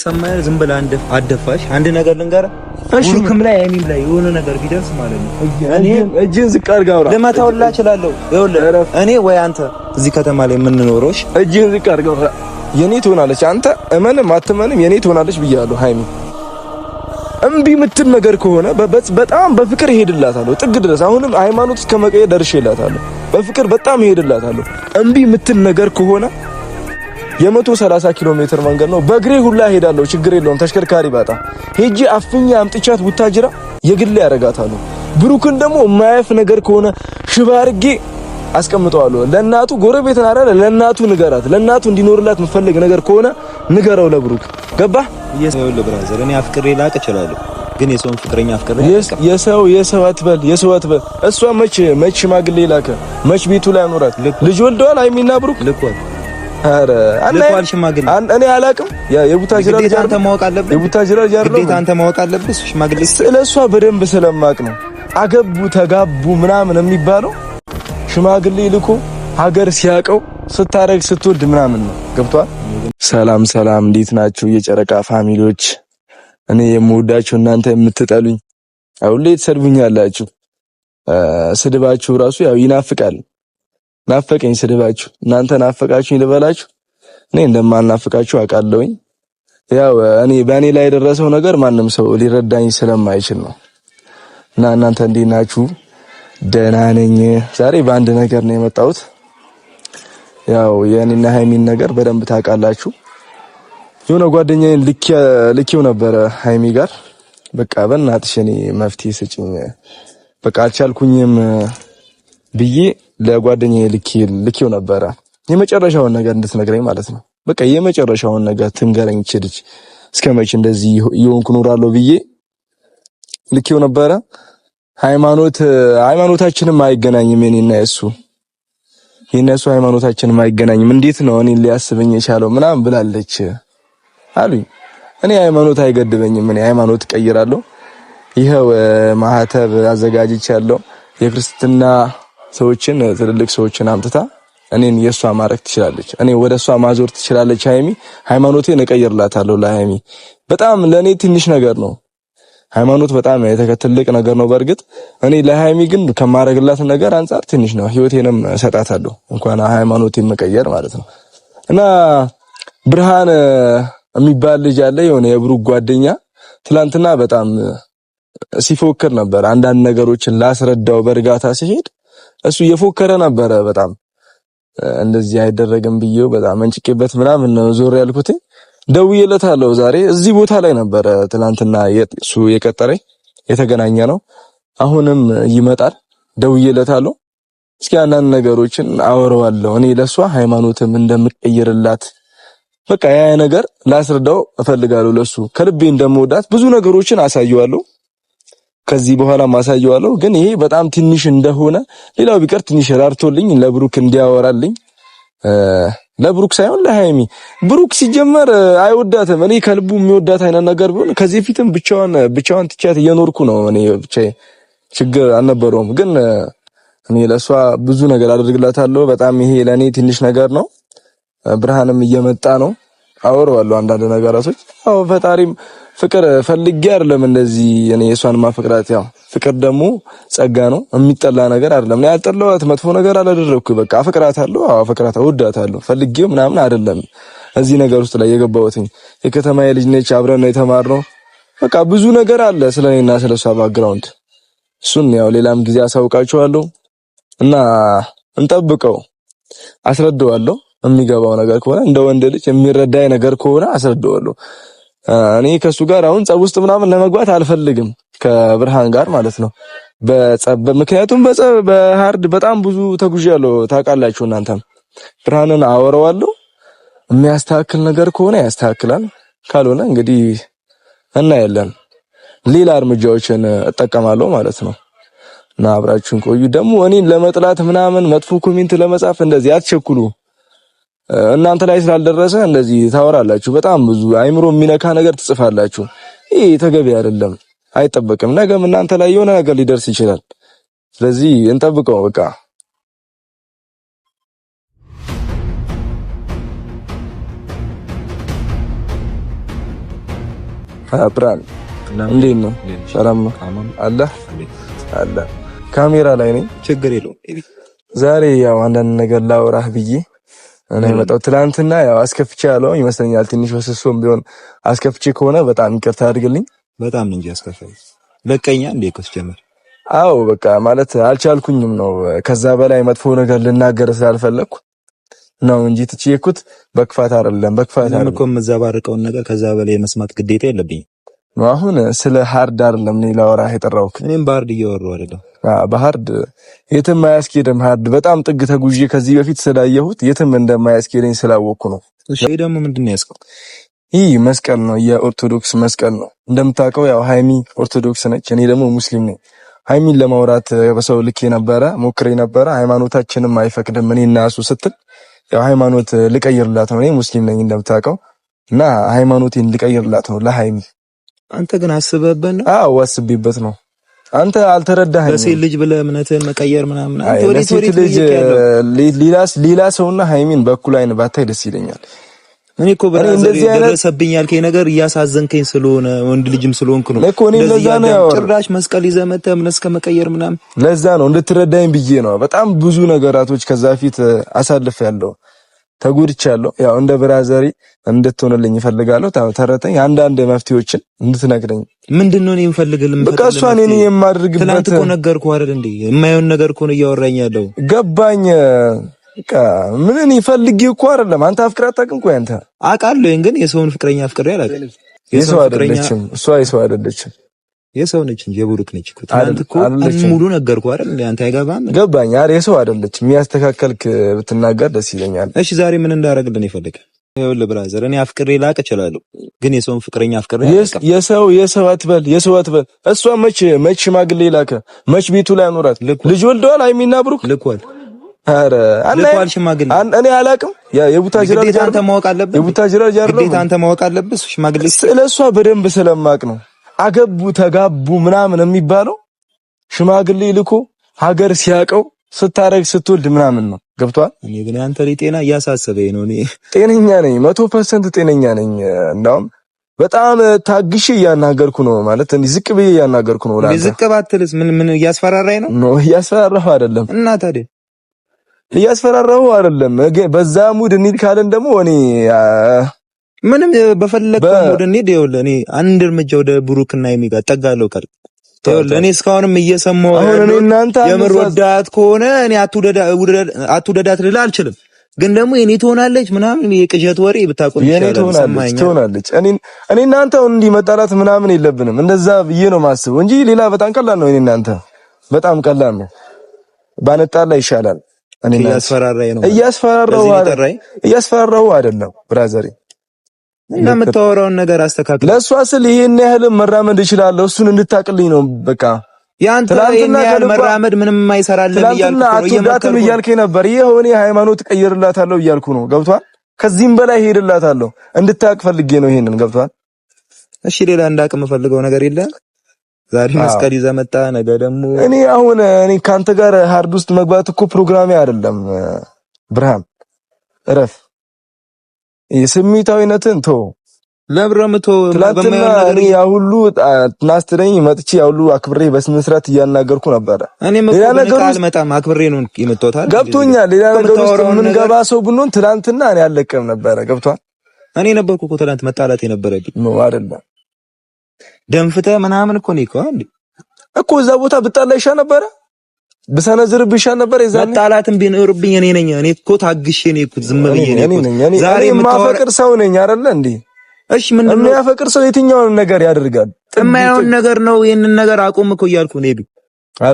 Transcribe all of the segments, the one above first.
ሰማይ ዝም ብለህ አደፋሽ። አንድ ነገር ልንገርህ፣ ብሩክም ላይ ሀይሚም ላይ የሆነ ነገር ቢደርስ ማለት ነው እኔ እጅህን ዝቅ አድርገህ አውራ። ልመታው ሁላ እችላለሁ። ይኸውልህ እኔ ወይ አንተ እዚህ ከተማ ላይ የምንኖረው እጅህን ዝቅ አድርገህ አውራ። የኔ ትሆናለች። አንተ እመንም አትመንም የኔ ትሆናለች ብያለሁ። ሀይሚ እምቢ የምትል ነገር ከሆነ በጣም በፍቅር እሄድላታለሁ ጥግ ድረስ። አሁንም ሃይማኖት እስከ መቀየር ደርሼላታለሁ። በፍቅር በጣም እሄድላታለሁ። እምቢ የምትል ነገር ከሆነ የ130 ኪሎ ሜትር መንገድ ነው። በእግሬ ሁላ እሄዳለሁ። ችግር የለውም። ተሽከርካሪ ባጣ ሄጄ አፍኜ አምጥቻት ቡታጅራ የግሌ ያደርጋታለሁ። ብሩክን ደግሞ የማያፍ ነገር ከሆነ ሽባ አድርጌ አስቀምጠዋለሁ። ለእናቱ ጎረቤትን አይደለ ለእናቱ ንገራት። ለእናቱ እንዲኖርላት የምፈልግ ነገር ከሆነ ንገረው ለብሩክ። ገባህ? ይኸውልህ brother፣ እኔ አፍቅሬ ላቅ እችላለሁ፣ ግን የሰውን ፍቅረኛ አፍቅሬ የሰው የሰው አትበል፣ የሰው አትበል። እሷ መች መች ሽማግሌ ላከ? መች ቤቱ ላይ አኖራት? ልጅ ወልደዋል ሀይሚና ብሩክ ልኳል። ኧረ እኔ አላውቅም። የቡታጅራ ልጅ አንተ ማወቅ አለብህ። የቡታጅራ ልጅ አይደለም ግዴታ አንተ ማወቅ አለብህ። እሱ ሽማግሌ ስለ እሷ በደንብ ስለማቅ ነው። አገቡ ተጋቡ ምናምን የሚባለው ሽማግሌ ልኮ ሀገር ሲያውቀው ስታረግ ስትወልድ ምናምን ነው። ገብቷል። ሰላም ሰላም፣ እንዴት ናችሁ የጨረቃ family ዎች? እኔ የምወዳችሁ እናንተ የምትጠሉኝ፣ አሁን ላይ ትሰድቡኛላችሁ። ስድባችሁ ራሱ ያው ይናፍቃል። ናፈቀኝ ስድባችሁ። እናንተ ናፈቃችሁኝ ልበላችሁ? እኔ እንደማናፍቃችሁ አውቃለሁኝ። ያው እኔ በእኔ ላይ የደረሰው ነገር ማንም ሰው ሊረዳኝ ስለማይችል ነው። እና እናንተ እንዴት ናችሁ? ደህና ነኝ። ዛሬ በአንድ ነገር ነው የመጣሁት። ያው የእኔና ሃይሚን ነገር በደንብ ታውቃላችሁ። የሆነ ጓደኛዬን ልኬው ነበረ ሃይሚ ጋር። በቃ በእናትሽ እኔ መፍትሄ ስጭኝ፣ በቃ አልቻልኩኝም ብዬ ለጓደኛዬ ልኬው ነበረ። የመጨረሻውን ነገር እንድትነግረኝ ማለት ነው። በቃ የመጨረሻውን ነገር ትንገረኝ ልጅ እስከ መቼ እንደዚህ እየሆንኩ እኖራለሁ ብዬ ልኬው ነበረ። ሃይማኖታችንም አይገናኝም። የኔና የሱ የነሱ ሃይማኖታችንም አይገናኝም። እንዴት ነው እኔን ሊያስበኝ የቻለው ምናምን ብላለች አሉኝ። እኔ ሃይማኖት አይገድበኝም። እኔ ሃይማኖት እቀይራለሁ። ይኸው ማህተብ አዘጋጅቻለሁ። የክርስትና ሰዎችን ትልልቅ ሰዎችን አምጥታ እኔን የሷ ማድረግ ትችላለች። እኔ ወደ እሷ ማዞር ትችላለች። ሃይሚ ሃይማኖቴን እቀይርላታለሁ ለሃይሚ። በጣም ለኔ ትንሽ ነገር ነው ሃይማኖት፣ በጣም ትልቅ ነገር ነው። በእርግጥ እኔ ለሃይሚ ግን ከማረግላት ነገር አንጻር ትንሽ ነው። ህይወቴንም እሰጣታለሁ እንኳን ሃይማኖቴን መቀየር ማለት ነው። እና ብርሃን የሚባል ልጅ አለ፣ የሆነ የብሩክ ጓደኛ። ትላንትና በጣም ሲፎክር ነበር። አንዳንድ ነገሮችን ላስረዳው በእርጋታ ሲሄድ እሱ እየፎከረ ነበረ። በጣም እንደዚህ አይደረግም ብዬው በጣም መንጭቄበት ምናምን ነው ዞር ያልኩት። ደውዬለታለሁ። ዛሬ እዚህ ቦታ ላይ ነበረ ትላንትና እሱ የቀጠረኝ የተገናኘ ነው። አሁንም ይመጣል። ደውዬለታለሁ። እስኪ አንዳንድ ነገሮችን አወራዋለሁ። እኔ ለሷ ሃይማኖትም እንደምቀይርላት በቃ ያ ነገር ላስረዳው እፈልጋለሁ። ለሱ ከልቤ እንደምወዳት ብዙ ነገሮችን አሳየዋለሁ። ከዚህ በኋላ ማሳየዋለሁ። ግን ይሄ በጣም ትንሽ እንደሆነ ሌላው ቢቀር ትንሽ ራርቶልኝ ለብሩክ እንዲያወራልኝ፣ ለብሩክ ሳይሆን ለሃይሚ። ብሩክ ሲጀመር አይወዳትም። እኔ ከልቡ የሚወዳት አይነት ነገር ቢሆን ከዚህ ፊትም ብቻዋን ብቻዋን ትቻት እየኖርኩ ነው። እኔ ብቻዬ ችግር አልነበረውም። ግን እኔ ለሷ ብዙ ነገር አደርግላታለሁ። በጣም ይሄ ለኔ ትንሽ ነገር ነው። ብርሃንም እየመጣ ነው። አወራዋለሁ አንዳንድ ነገራቶች። አዎ ፈጣሪም ፍቅር ፈልጌ አይደለም እንደዚህ እኔ እሷን ማፈቅራት። ያው ፍቅር ደግሞ ጸጋ ነው፣ የሚጠላ ነገር አይደለም። እኔ ያልጠላኋት መጥፎ ነገር አላደረኩ። በቃ አፈቅራታለሁ። አዎ አፈቅራታለሁ፣ እወዳታለሁ። ፈልጌው ምናምን አይደለም እዚህ ነገር ውስጥ ላይ የገባሁትኝ። የከተማዬ ልጅ ነች፣ አብረን ነው የተማርነው። በቃ ብዙ ነገር አለ ስለኔና ስለሷ background። እሱን ያው ሌላም ጊዜ አሳውቃችኋለሁ እና እንጠብቀው፣ አስረዳዋለሁ። የሚገባው ነገር ከሆነ እንደ ወንድ ልጅ የሚረዳኝ ነገር ከሆነ አስረዳዋለሁ። እኔ ከሱ ጋር አሁን ጸብ ውስጥ ምናምን ለመግባት አልፈልግም፣ ከብርሃን ጋር ማለት ነው። በጸብ ምክንያቱም በጸብ በ hard በጣም ብዙ ተጉዣለሁ፣ ታውቃላችሁ እናንተም። ብርሃንን አወራዋለሁ። የሚያስተካክል ነገር ከሆነ ያስተካክላል፣ ካልሆነ እንግዲህ እናያለን። ሌላ እርምጃዎችን እጠቀማለሁ ማለት ነው። እና አብራችሁን ቆዩ። ደግሞ እኔን ለመጥላት ምናምን መጥፎ comment ለመጻፍ እንደዚህ አትቸኩሉ። እናንተ ላይ ስላልደረሰ እንደዚህ ታወራላችሁ። በጣም ብዙ አይምሮ የሚነካ ነገር ትጽፋላችሁ። ይሄ ተገቢ አይደለም፣ አይጠበቅም። ነገም እናንተ ላይ የሆነ ነገር ሊደርስ ይችላል። ስለዚህ እንጠብቀው በቃ። ብርሃን እንዴት ነው? ሰላም ነው አለ አለ። ካሜራ ላይ ነኝ። ችግር የለውም። ዛሬ ያው አንዳንድ ነገር ላወራህ ብዬ እኔ የመጣው ትናንትና ያው አስከፍቼ ያለው ይመስለኛል። ትንሽ በስሱም ቢሆን አስከፍቼ ከሆነ በጣም ይቅርታ አድርግልኝ። በጣም እንጂ አስከፋኝ። ለቀኛ እንዴ እኮ ሲጀመር። አዎ በቃ ማለት አልቻልኩኝም ነው። ከዛ በላይ መጥፎ ነገር ልናገር ስላልፈለኩ ነው እንጂ ትችየኩት በክፋት አይደለም። በክፋት አይደለም እኮ የምዘባርቀውን ነገር ከዛ በላይ መስማት ግዴታ የለብኝም። አሁን ስለ hard አይደለም እኔ ላወራህ የጠራሁት። እኔም በ hard እያወራሁ አይደለም። በ hard የትም አያስኬድም። hard በጣም ጥግ ተጉዤ ከዚህ በፊት ስላየሁት የትም እንደማያስኬደኝ ስላወቅኩ ነው። እሺ ደግሞ ምንድን ነው ያዝከው? ይህ መስቀል ነው፣ የኦርቶዶክስ መስቀል ነው። እንደምታውቀው ያው ሃይሚ ኦርቶዶክስ ነች፣ እኔ ደግሞ ሙስሊም ነኝ። ሃይሚን ለማውራት በሰው ልኬ ነበረ፣ ሞክሬ ነበረ። ሃይማኖታችንም አይፈቅድም እኔና እሱ ስትል ያው ሃይማኖት ልቀይርላት ነው። እኔ ሙስሊም ነኝ እንደምታውቀው እና ሃይማኖቴን ልቀይርላት ነው ለሃይሚ። አንተ ግን አስበህበት ነው? አዎ አስቤበት ነው። አንተ አልተረዳኸኝም። ለሴት ልጅ ብለህ እምነትህን መቀየር ምናምን አንተ ወዴት ወዴት ልጅ ሌላ ሰውና ሃይሚን በኩል አይን ባታይ ደስ ይለኛል። እኔ እኮ brother ደረሰብኝ ያልከኝ ነገር እያሳዘንከኝ ስለሆነ ወንድ ልጅም ስለሆንክ ነው እኮ። እኔ ለዛ ነው ጭራሽ መስቀል ይዘህ መተህ እምነት እስከ መቀየር ምናምን። ለዛ ነው እንድትረዳኝ ብዬ ነው። በጣም ብዙ ነገራቶች ከዛ ፊት አሳልፌያለሁ፣ ተጎድቻለሁ። ያው እንደ brother ኤ እንድትሆንልኝ እፈልጋለሁ። ተረተኝ አንዳንድ መፍትሄዎችን እንድትነግረኝ። ምንድን ነው እኔ የምፈልግልህ? በቃ እሷ እኔ የማድርግበት ትናንት እኮ ነገርኩህ አይደል እንዴ? የማየውን ነገር እኮ ነው እያወራኝ ያለው። ገባኝ። በቃ ምን እኔ ፈልጌ እኮ አይደለም። አንተ አፍቅረህ አታውቅም እኮ አንተ። አውቃለሁ፣ ግን የሰውን ፍቅረኛ አፍቅሬ አላውቅም። የሰው አይደለችም እሷ፣ የሰው አይደለችም። የሰው ነች እንጂ የብሩክ ነች እኮ። ትናንት እኮ ሙሉ ነገርኩህ አይደል እንዴ? አንተ አይገባህም። ገባኝ። ኧረ የሰው አይደለችም። የሚያስተካከልክ ብትናገር ደስ ይለኛል። እሺ ዛሬ ምን እንዳደረግልን ይፈልጋል? ይኸውልህ brother፣ እኔ አፍቅሬ ላቅ እችላለሁ፣ ግን የሰውን ፍቅረኛ አፍቅሬ አላውቅም። የሰው የሰው አትበል፣ የሰው አትበል። እሷ መች መች ሽማግሌ ላከ? መች ቤቱ ላይ አኖራት? ልጅ ወልደዋል። ሃይሚና ብሩክ ልኳል። ኧረ ልኳል ሽማግሌ። እኔ አላውቅም። የቡታጅራ ግዴታ አንተ ማወቅ አለብህ። የቡታጅራ ልጅ አይደለም። ግዴታ አንተ ማወቅ አለብህ። ሽማግሌ ስለሷ በደንብ ስለማቅ ነው። አገቡ ተጋቡ ምናምን የሚባለው ሽማግሌ ልኮ ሀገር ሲያውቀው ስታረግ ስትወልድ ምናምን ነው። ገብቷል። እኔ ግን አንተ ላይ ጤና እያሳሰበኝ ነው። እኔ ጤነኛ ነኝ፣ 100% ጤነኛ ነኝ። እንዳውም በጣም ታግሼ እያናገርኩ ነው፣ ማለት እንዲህ ዝቅ ብዬ እያናገርኩ ነው። ለአንተ ዝቅ ባትልስ ምን ምን እያስፈራራኝ ነው? No እያስፈራራሁ አይደለም። እና ታዲያ እያስፈራራሁ አይደለም። በዛ mood እንሂድ ካለን ደግሞ እኔ ምንም በፈለግከው mood እንሂድ። ይኸውልህ እኔ አንድ እርምጃ ወደ ብሩክና ሃይሚ ጋር እጠጋለሁ ካልክ ይኸውልህ እኔ እስካሁንም እየሰማሁ የምር ወዳት ከሆነ እኔ አትውደዳት ልልህ አልችልም፣ ግን ደግሞ የኔ ትሆናለች ምናምን የቅዠት ወሬ ብታቆም ይሻላል። የኔ ትሆናለች ትሆናለች። እኔ እናንተ አሁን እንዲህ መጣላት ምናምን የለብንም። እንደዛ ብዬ ነው የማስበው እንጂ ሌላ በጣም ቀላል ነው። እኔ እናንተ በጣም ቀላል ነው። ባነጣላ ይሻላል። እኔ እያስፈራራኝ ነው። እያስፈራራሁ አይደለም brother ኤ እና የምታወራውን ነገር አስተካክል። ለእሷ ስል ይሄን ያህል መራመድ እችላለሁ። እሱን እንድታቅልኝ ነው በቃ። ያንተ ይሄን ያህል መራመድ ምንም አይሰራልም እያልኩ ነው። አትወዳትም እያልከኝ ነበር። ይኸው እኔ ሃይማኖት እቀይርላታለሁ እያልኩ ነው። ገብቷል። ከዚህም በላይ ሄድላታለሁ። እንድታቅ ፈልጌ ነው ይሄንን። ገብቷል። እሺ፣ ሌላ እንዳቅ የምፈልገው ነገር የለም። ዛሬ መስቀል ይዘህ መጣ፣ ነገ ደግሞ እኔ አሁን እኔ ካንተ ጋር hard ውስጥ መግባት እኮ ፕሮግራሜ አይደለም። ብርሃን እረፍ። የስሜታዊነትን ተው። ለብረምቶ ትላንትና እኔ ያ ሁሉ ናስትረኝ መጥቼ ያ ሁሉ አክብሬ በስነ ስርዓት እያናገርኩ ነበረ። እኔም እኮ ነገር አልመጣም አክብሬ ነው የመጣሁት። ገብቶኛል። ሌላ ነገር ውስጥ የምንገባ ሰው ብንሆን ትላንትና እኔ አልለቅም ነበረ። ገብቷል። እኔ ነበርኩ እኮ ትላንት መጣላት የነበረብኝ። No አይደለም። ደንፍተህ ምናምን እኮ ነው እኮ አንዴ እኮ እዛ ቦታ ብጣላ ይሻል ነበረ፣ ብሰነዝርብህ ይሻል ነበር። የዛኔ መጣላትም ቢኖርብኝ እኔ ነኝ። እኔ እኮ ታግሼ ነው እኮ ዝም ብዬ ነው እኮ። ዛሬ የማፈቅር ሰው ነኝ አይደለ እንዴ? እሺ ምንድን ነው የሚያፈቅር ሰው የትኛውን ነገር ያደርጋል? የማይሆን ነገር ነው። ይሄንን ነገር አቁም እኮ እያልኩ ነው። ሄዱ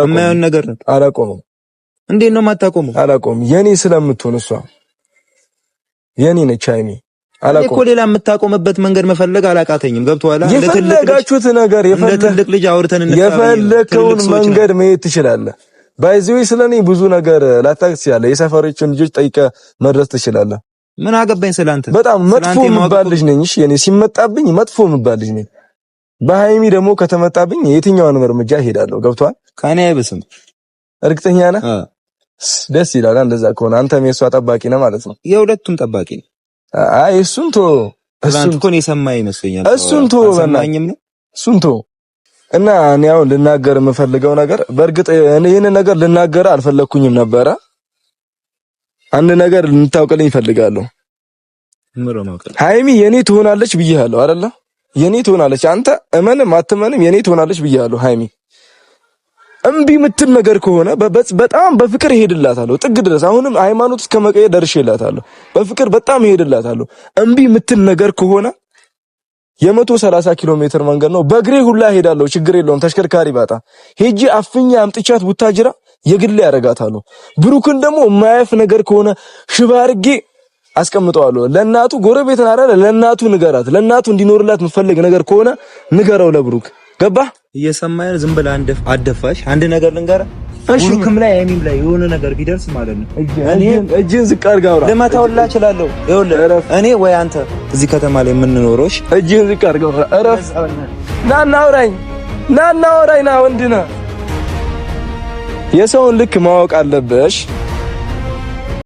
የማይሆን ነገር ነው። አላቆምም። እንዴት ነው የማታቆመው? አላቆምም። የኔ ስለምትሆን እሷ የኔ ነች ሃይሚ። አላቆምም እኮ ሌላ የምታቆምበት መንገድ መፈለግ አላቃተኝም። ገብቶሃል? የፈለጋችሁት ነገር እንደ ትልቅ ልጅ አውርተን የፈለከውን መንገድ መሄድ ትችላለህ። By the way ስለኔ ብዙ ነገር ላታውቅ ትችላለህ። የሰፈሮችን ልጆች ጠይቀህ መድረስ ትችላለህ። ምን አገባኝ ስላንተ። በጣም መጥፎ የምባል ልጅ ነኝ። እሺ እኔ ሲመጣብኝ መጥፎ የምባል ልጅ ነኝ። በሃይሚ ደግሞ ከተመጣብኝ የትኛውንም እርምጃ እሄዳለሁ። ገብቶሃል? ከኔ አይብስም። እርግጠኛ ነህ? ደስ ይላል። እንደዛ ከሆነ አንተም የእሷ ጠባቂ ነህ ማለት ነው። የሁለቱም ጠባቂ ነኝ። አይ እሱን ቶ ትናንት እኮ እኔ የሰማህ ይመስለኛል። እሱን ተወው፣ በእናትህ እሱን ተወው። እና እኔ አሁን ልናገር የምፈልገው ነገር በእርግጥ እኔ ይህንን ነገር ልናገር አልፈለኩኝም ነበረ። አንድ ነገር እንድታውቅልኝ እፈልጋለሁ። ሃይሚ የኔ ትሆናለች ብዬሃለሁ አይደለ? የኔ ትሆናለች። አንተ እመንም አትመንም የኔ ትሆናለች ብዬሃለሁ። ሃይሚ እምቢ የምትል ነገር ከሆነ በጣም በፍቅር እሄድላታለሁ ጥግ ድረስ። አሁንም ሃይማኖት እስከ መቀየር ደርሼላታለሁ። በፍቅር በጣም እሄድላታለሁ። እምቢ የምትል ነገር ከሆነ የ130 ኪሎ ሜትር መንገድ ነው። በእግሬ ሁላ እሄዳለሁ። ችግር የለውም። ተሽከርካሪ ባጣ ሄጄ አፍኛ አምጥቻት ቡታጅራ የግሌ ያደርጋታለሁ። ብሩክን ደግሞ የማያፍ ነገር ከሆነ ሽባ አድርጌ አስቀምጠዋለሁ። ለእናቱ ጎረቤትን አይደለ ለእናቱ ንገራት። ለእናቱ እንዲኖርላት የምፈልግ ነገር ከሆነ ንገረው ለብሩክ። ገባ? እየሰማኸኝ ዝም ብለህ አደፋሽ። አንድ ነገር ልንገርህ፣ ብሩክም ላይ ሃይሚም ላይ የሆነ ነገር ቢደርስ ማለት ነው እኔ እጅህን ዝቅ አድርገህ አውራ። ልመታውላ እችላለሁ። ይኸውልህ እኔ ወይ አንተ እዚህ ከተማ ላይ የምንኖረው እሺ፣ እጅህን ዝቅ አድርገህ አውራ። እረፍ። ና ና አውራኝ፣ ና ና አውራኝ፣ ና ወንድ ነህ። የሰውን ልክ ማወቅ አለብሽ።